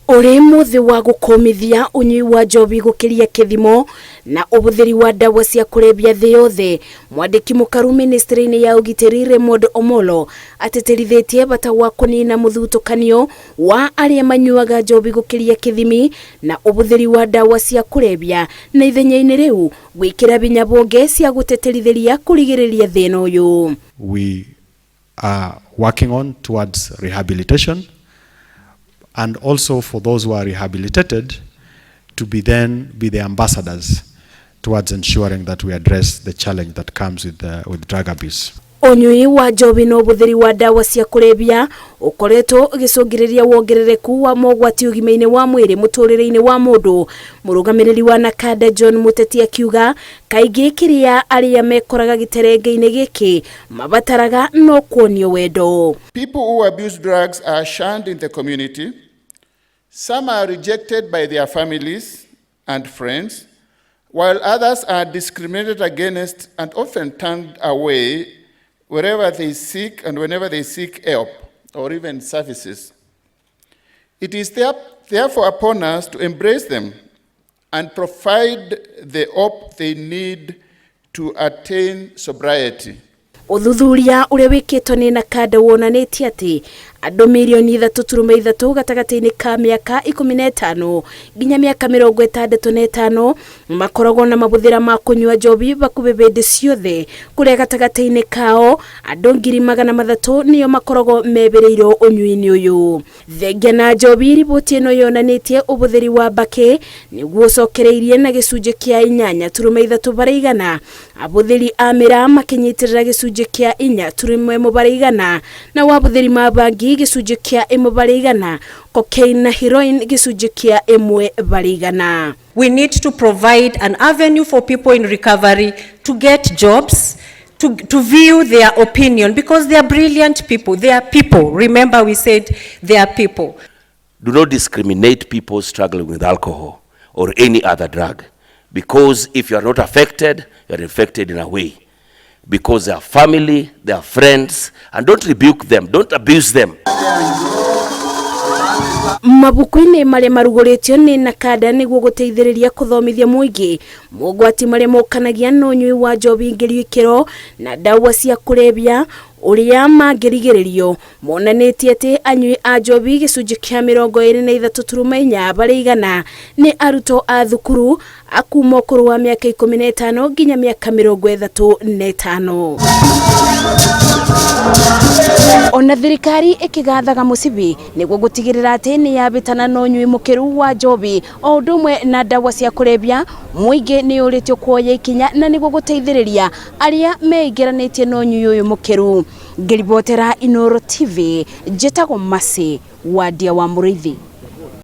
Ũrĩ mũthĩ wa gũkũmithia ũnyui wa njobi gũkĩria kĩthimo na ũhũthĩri wa ndawa cia kũrebia thĩ yothe, mwandĩki mũkaru ministry-inĩ ya ũgitĩri Raymond Omolo atĩtĩrithĩtie bata wa kũnina mũthutũkanio wa arĩa manyuaga njobi gũkĩria kĩthimi na ũhũthĩri wa ndawa cia kũrebia, na ithenya-inĩ rĩu gwĩkĩra binya bonge cia gũtĩtĩrithĩria kũrigĩrĩria thĩna ũyũ. We are working on towards rehabilitation, and also for those who are rehabilitated to be then be the ambassadors towards ensuring that we address the challenge that comes with drug abuse. Ũnyui wa njobi na ũhũthĩri wa ndawa cia kũrebia ũkoretwo ũgĩcũngĩrĩria wongerereku wa mogwati ũgima-inĩ wa mwĩrĩ mũtũrĩre-inĩ wa mũndũ. Mũrũgamĩrĩri wa NACADA John Muteti akiuga kaingĩ kĩrĩa arĩa mekoraga gĩterenge-inĩ gĩkĩ mabataraga no kuonio wendo. People who abuse drugs are shunned in the community. Some are rejected by their families and friends, while others are discriminated against and often turned away wherever they seek and whenever they seek help or even services. It is therefore upon us to embrace them and provide the hope they need to attain sobriety. Ũthuthuria ũrĩa wĩkĩtwo nĩ NACADA wonanĩtie atĩ andũ mirioni 3.3 gatagatĩ-inĩ ka mĩaka 15 nginya mĩaka 65 makoragwo na mahũthĩra ma kũnyua njobi hakuhĩ hĩndĩ ciothe, kũrĩa gatagatĩ-inĩ kao andũ 300,000 nĩo makoragwo mebĩrĩirwo ũnyui-inĩ ũyũ. Thengia na njobi, riboti ĩno yonanĩtie ũhũthĩri wa mbakĩ nĩguo ũcokereirie na gĩcunjĩ kĩa 8.3 harĩ igana, ahũthĩri a mĩraa makĩnyitĩrĩra gĩcunjĩ kĩa 4.1 harĩ igana, na wahũthĩri ma bangi gĩcunjĩ kĩa 1 harĩ igana, cocaine na heroin gĩcunjĩ kĩa 1 harĩ igana. We need to provide an avenue for people in recovery to get jobs, to view their opinion, because they are brilliant people. They are people. Remember, we said they are people. Do not discriminate people struggling with alcohol or any other drug. Because if you are not affected, you are infected in a way. Because they are family, they are friends, and don't rebuke them, don't abuse them. Mabuku-inĩ marĩa marugũrĩtio nĩ NACADA nĩguo gũteithĩrĩria kũthomithia mũingĩ mogwati marĩa mokanagia na ũnyui wa njobi ngĩru ikĩro na ndawa cia kũrebia ũrĩa mangĩrigĩrĩrio, monanĩtie atĩ anyui a njobi gĩcunjĩ kĩa 23.4% nĩ arutwo a thukuru a kuma ũkũrũ wa mĩaka 15 nginya mĩaka 35. Ona thirikari ĩkĩgathaga mũcibi nĩguo gũtigĩrĩra atĩ nĩ yabĩtana na ũnyui mũkĩru wa njobi o ũndũ ũmwe na ndawa cia kũrebia, mũingĩ nĩ ũrĩtio kuoya ikinya na nĩguo gũteithĩrĩria arĩa meingĩranĩtie na ũnyui ũyũ mũkĩru. Ngĩribotera Inooro TV, njĩtagwo Mercy Wandia wa Mũrĩithi.